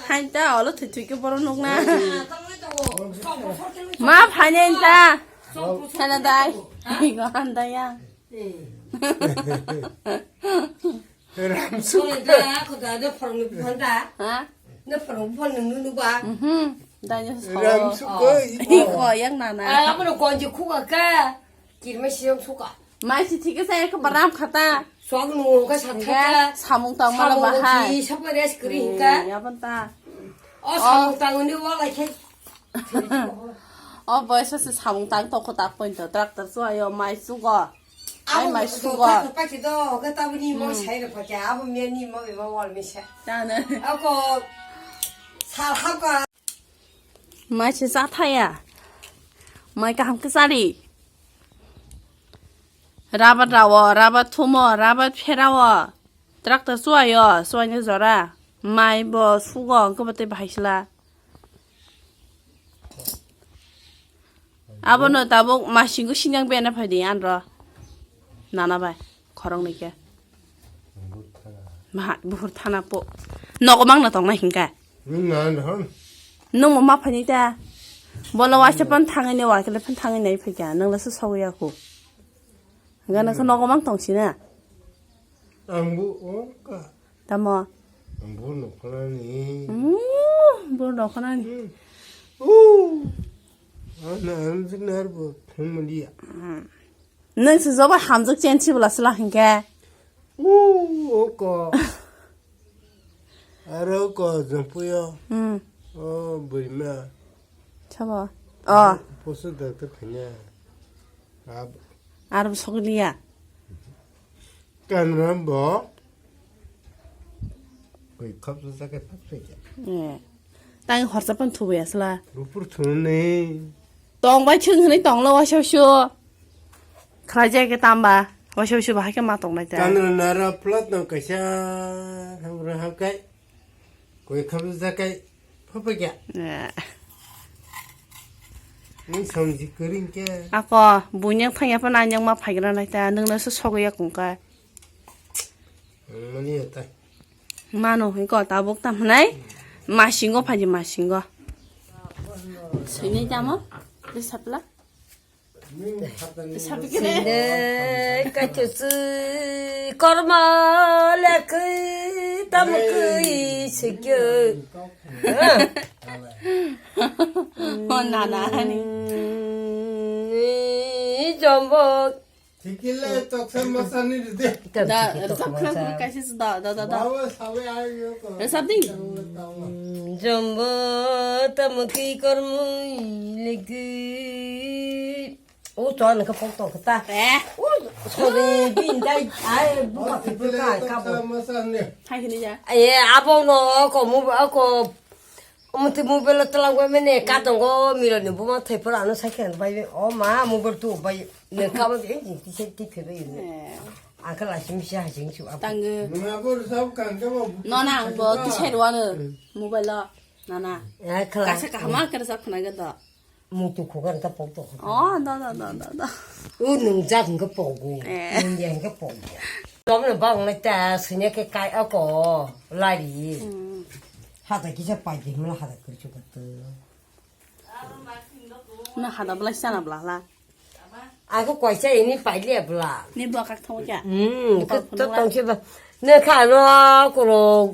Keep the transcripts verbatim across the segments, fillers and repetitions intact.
Hai ta, olo thwi thwi ke borok nukna. Ma phainai ta. Khana dai. Igo handaya. Ramsuk. Ha? Mhm. Dai so. Ramsuk ko. Iko yang nana. Kirma siyam suka. Mai si thike sa ekbar ram khata. Sok nu ka sa thaka. Samung tang mala bahai. Ki sapa res kri hinka. Ya banta. O samung tang ni wala khe. O boysa se samung tang toko tak point to tractor so ayo mai sugo. Ai mai sugo. Ka pa ki do ka ta ni mo sai ro pa ka abo me ni mo be mo wal me sa. Tana. Ako sal ha ka. Mai se sa thaya. Mai kaham ke sari. Rabat rawo, rabat thumo, rabat pherawo. Tractor chuayo, chuaino jora. Mai bo sugo, hwnkhe bo tei bahai sla. Abono tabuk masingo sinyang bena phaidi anro. Nana bai, khoroknwi khe. Maha, buhur thana po. Nogo mangna tongna hinka. Nwng na hwn. Nwng mo ma phani ta. Bola waisa pan thangwi ne, wakile pan thangwi nai phika. Nwng la su sawi aku. Gana khe nogo mang tong sina. Ang bu o ka. Tamo. Ang bu nokhona ni. Mm, bu nokhona ni. Mm. Uh. Ana ang sinar bu thumliya. Nwng se joba hamjak chen si bwla sla hinkhe. Uuu, oko. Aro oko jompuyo. Hmm. O bwrwima. Sabo. O. Poso doctor khanya. Ab. Aro sokliya. Kanram bo. Koi khap sa ke thap se. Eh. Tang horsa pan thubai asla. Rupur thunne. Tong bai thung hwnwi tonglo waisa wasu. Khlai jai khe tamba. Waisa wasu bahai khe ma tongnai ta. Kanra nara plat no kaisa. Hamra hakai. Koi khap sa kai. Phapa kya? Eh. Ni samji kering kya? Ako, bunyang thangya pa nanyang ma phaigra nai ta. Nung na su sogo ya kung ka. Mani ya ta. Mano, iko tabuk tam hnai. Masingo phaji masingo. Sini jamo. Di sapla. Sapikene. Sini kaitotsi korma lekhi tamkhi sikyo. Oh, nana, hani. Jombo. Thikile toksa masani de. Da, rwchap khwlai khwlai kaisa se da, da, da, da. Bawa sawi ayo ko. Rwchap di. Jombo tamkhi kormui legi. O to nang ka pok to kata. Eh. O sori bin dai ai bu ka ka ka bo. Hai hini ja. Eh, abo no ko mu ko Omo twi mobile o twlang bai mene ka tongo, Milo ni buma thai phuru ano sai khe bai o ma mobile tu bai ne ka bai ei jing ti sai ti phe bai ne. Eh. Ang khe laisi misi hai jing chu abo. Tango. Nung abo rwchap kang khe bo. No na ang bo ti sai rwano mobile o. Na na. Eh, khala. Kasa kahama khe rwchap khna ga do. Mutu khukar ta pok to. Oh, da, da, da, da, da. U nung jak hingke pogu. Eh. Nung ya hingke pogu. Tom no bang le ta sine ke kai ako lari. Hmm. Hata kisa pai di mula hata kurchu katu. Na hada bla sana bla la. Ako kwaisa ini pai le bla. Ni bla kak thong kya? Hmm, Bla ke phone to wa. Tong ke ba. Ne kha no koro.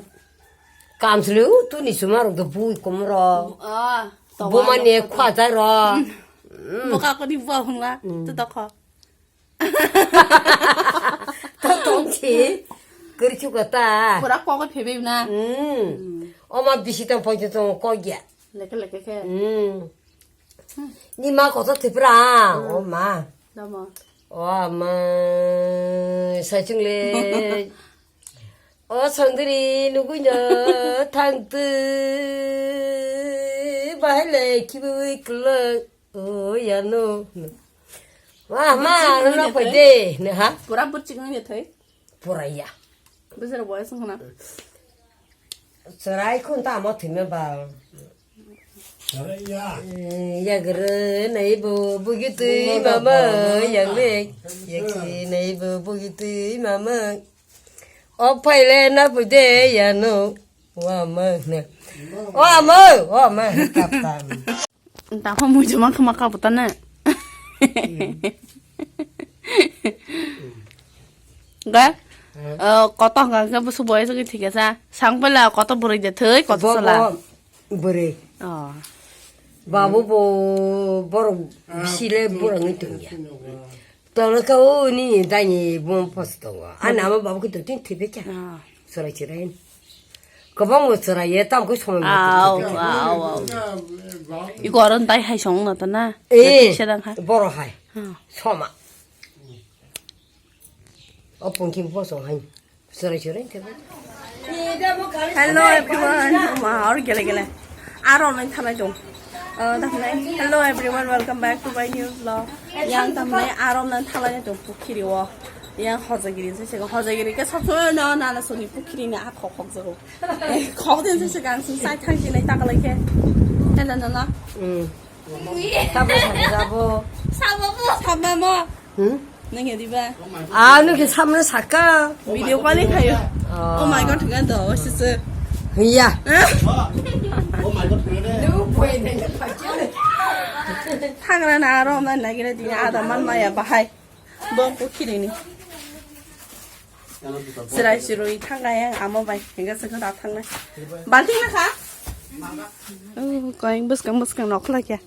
Kamslu tu ni suma rok do bui komro. Ah, to Buma wa ne no khwa ta ro. Boka ko ni bua hungla. Mm. Tu to kho. To tong chi. Kuri chu kata. Pura ko ko phebe na. Mm. O ma bisi tong poi tong ko gya. Leke leke ke. Mm. Ni ma ko to tipra. O ma. Damo. O ma. Sa chung le. O Sandri, nugui no thang twi, bahai le kibi wi klwng, o ya no. Ma, ma, Bujik no na ni pwede, ne ha? Pura bujik no ni thai? Pura ya. Bujra boy sung na. Chwrai khun ta mo thime ba. Yagre nai bo bugitwi mama yangle. Yakhi nai bo bugitwi mama. O phaile na pui de ya no. Wa ma ne. Wa ma, wa ma. Tap tap. Tamo mui juma khama ka butana. Ga? Eh, koto hwnkha khe busu boyes wngwi thwikha sa. Sang pala koto bwrwi de thwi, koto sala. Bwrwi. Oh. Babu bo borok bisi le borok wngwi tongya. Tolo khe o ni daini buma poso tongo. Ani ama babu khe dotini thwibaikha. Ah. Chwrai chwrai. Kwbangma chwrai ye, tamo khe somoi mantwi thwibaikha. Au, au, au. Iko oro dai hai song na ta na? Eh, sedang hai. Borok hai. Ah. Soma. O pungki bosong hai. Chwrai chwrai thwibai. Hello everyone. Ma, or gele gele. Aro nang thalai dong. Uh, tamni, hello everyone, welcome back to my new vlog. Yang tamni aro nang thalai dong pukhiri o. Yang Hojagiri se se Hojagiri ke sabso no nana soni pukhiri ni a khok khok jago. Eh, khok den se se gang sung sai thang jinai ta kalai ke. Hello nana. Mm. Sabo sabo sabo. Sabo bo. Sabo mo. Hmm? Nang ya diba? Ah, nang ke samne saka. Video calling khayo. Oh. Oh my God, hingga do, wasi se. Iya. Thangra na aro na nagira dini ada man maya bahai. Bom ko khirini. Chwrai chwrwi thangkha yang amo bai, hingga se khata thangnai. Balti na kha? Oh, koyang bwskang bwskang nok khlai khe.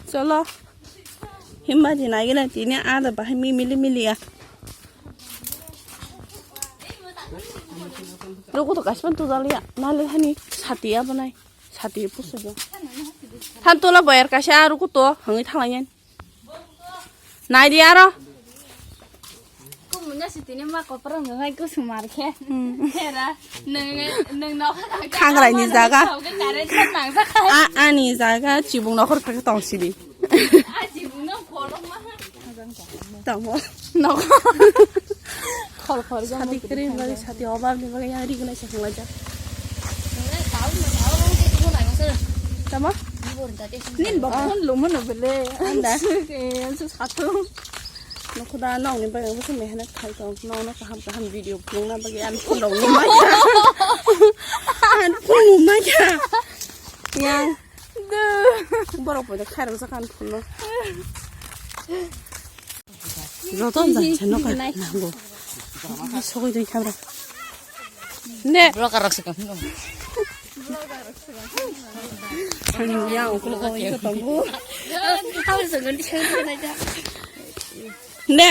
Cholo. Himba di nai gana tini ada bahai mi mili mili ya. Ruko to kaspan tu dal ya, nale hani sati ya banai, sati pusu ya. Than tola bayar kasa ruko to, hangi thalangen. Nai di aro. Kumunya sitini ma kopra ngai kusumar khe. Hmm. Hera, nang, nang nokha nang. Khangrai ni jaga. Kare chan nang sa. A, ani jaga chibung nokhor kha tong sidi. A chibung no khoro ma. Tamo. Nokhor. Khor khor ga. Sati krim bagi sati obab ni bagi yang ri guna sa khulai ja. Tamo? Nin bok phone lumo no bele. Anda. Suk, eh, suk satu. Nokhoda nokni bagwi bwswk mehnat khai tong, nokno kaham kaham video phunukna bagwi ani phone rok nungmai kha. Ani phone nungmai kha. Yang. Borok poito khairok jak ani phone no. Joto jat se nokha nango. Sogwi tong khamra. Ne. Vlogger rok se kamo. Ani yang ukul ko iko tongo. Hau se ngon di hau se na ja. Ne.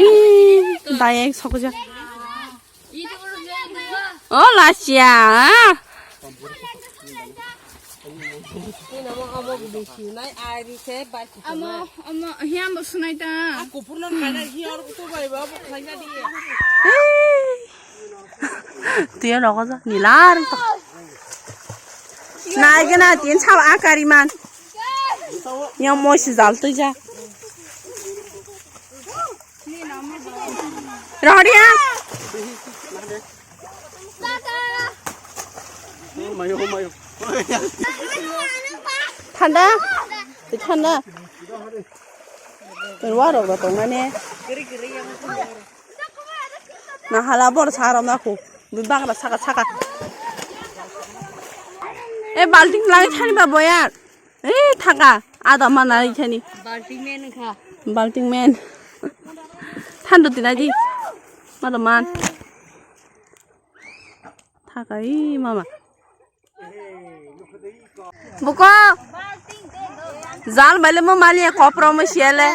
Ih, dayek sokja. O lasia. Amo, amo, hiam bo sunai ta. Tuyo nogo ja nilar to. Nai gana tin sab akari man. Yang moi si jal tui ja. Rohoriya. Thanda. Thanda. Waro ba tong mane. Na hala bor sa rom na khu. Bi bagra saka saka. E balting lai thani ba boyar. E thaka. Ada mana lai thani. Balting men kha. Balting men. Thandu tinai di. Mada man. Thaka i mama. Buko. Jal baile mo mali kopro mo siale.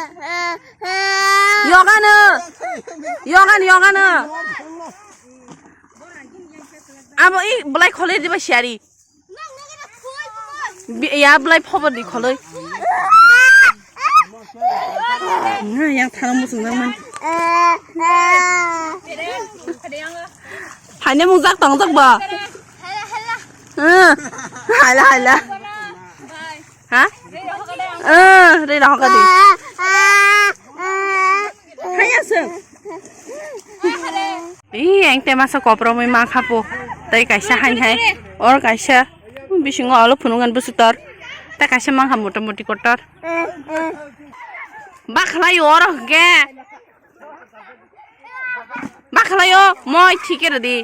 Yogano. Yogan yogano. Abo i belai khole diba siari. Bi-, ya belai phobor di kholoi. Nga yang thang muchung nang man. Haine mung jak tong jak ba. Eh, hala hala. Ha? Eh, re rah ka di. Haya sung. Ih, yang te masa kopromoi ma khapo. Tai kaisa hain hai. Or kaisa. Bisingo alo phunungan busutor. Ta kaisa mankha motamoti kotor. Bakhlai oro hwnkhe. Bakhlai o moi thike rwdi.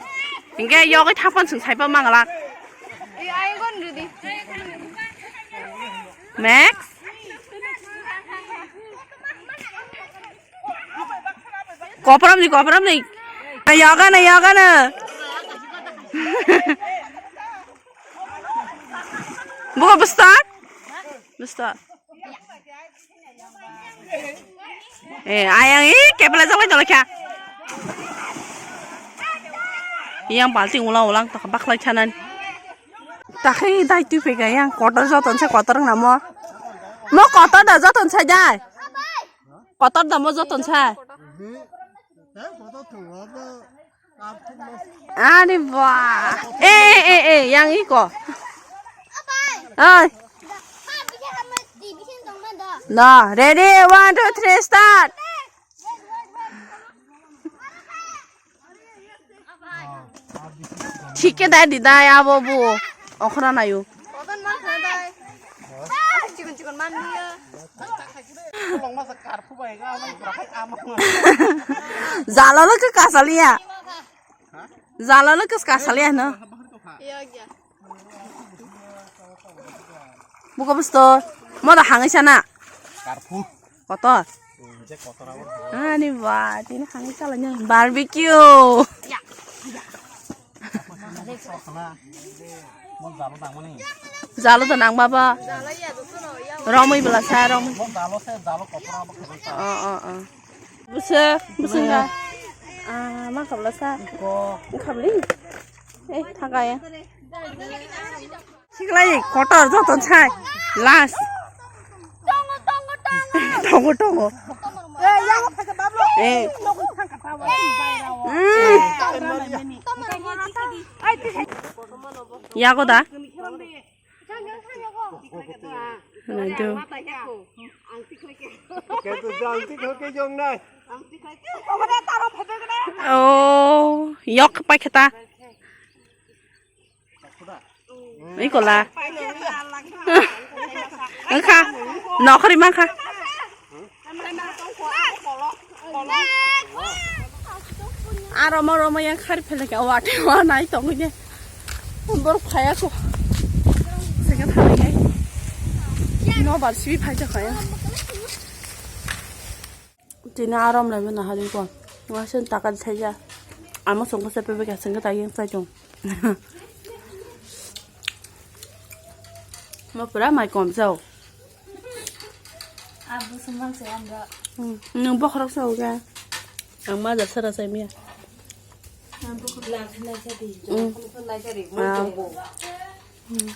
Hwnkhe yogwi thapon chwng saipa mangala. Max. Kopram ni, kopram ni. Yoga na, yoga na. Buka bestar. Bestar. Eh, ayang i kepala jawai tolakha. Yang balting ulang ulang tak bakhlai chanan. Takhai dai tu pega yang kotor joton sa kotor namo. Mo kotor da joton sa dai. Kotor da mo joton sa. Ani ba. Eh, eh, eh, eh, yang iko. Oi. No, ready, one, two, three, start. Thik khe dai di dai abo bo. Okhra nayo. Koton man khna dai. Chikon chikon man niya. Jalo lo ke kasaliya. Jalo lo ke kasaliya no. Iya, iya. Buka bestor. Mo da hangi sana. Karphu. Kotor. Hmm, je kotor abo. Ani ba, tini hangi kala nya barbecue. Mo jalo dangmani. Jalo da nang baba. Romoi bela sa romoi. Mo jalo se jalo kotor abo khabai ta. Oh, oh, oh. Busa, busa nga. Ah, ma kabla sa. Ko. Kabli. Eh, thaga ya. Siklai kotor joton sai. Last. Tongo, tongo, tongo. Tongo, tongo. Eh, ya. Eh. Hmm. Yago da. Naido. Oh, yok pai kheta. Ikola. Engkha. Nokhri mangkha. Aro mo romo yang khari phele ka wate wa nai tongwi ne. Bor phaya ko. Sega thari ngai. No bar swi phai ja khaya. Tini arom lai mena hari ko. Wa sen taka thai ja. Amo songko sepe be ka sengka ta yang sai jong. Mo pura mai kom sao. Abu sumang se amra. Hmm, nung bokhorok sao ga. Ang ma jat sara sai miya. Ang bokhorok lang khnai jadi. Hmm. Jong khum khum lai jadi. Ah. Mo jong bo. Hmm.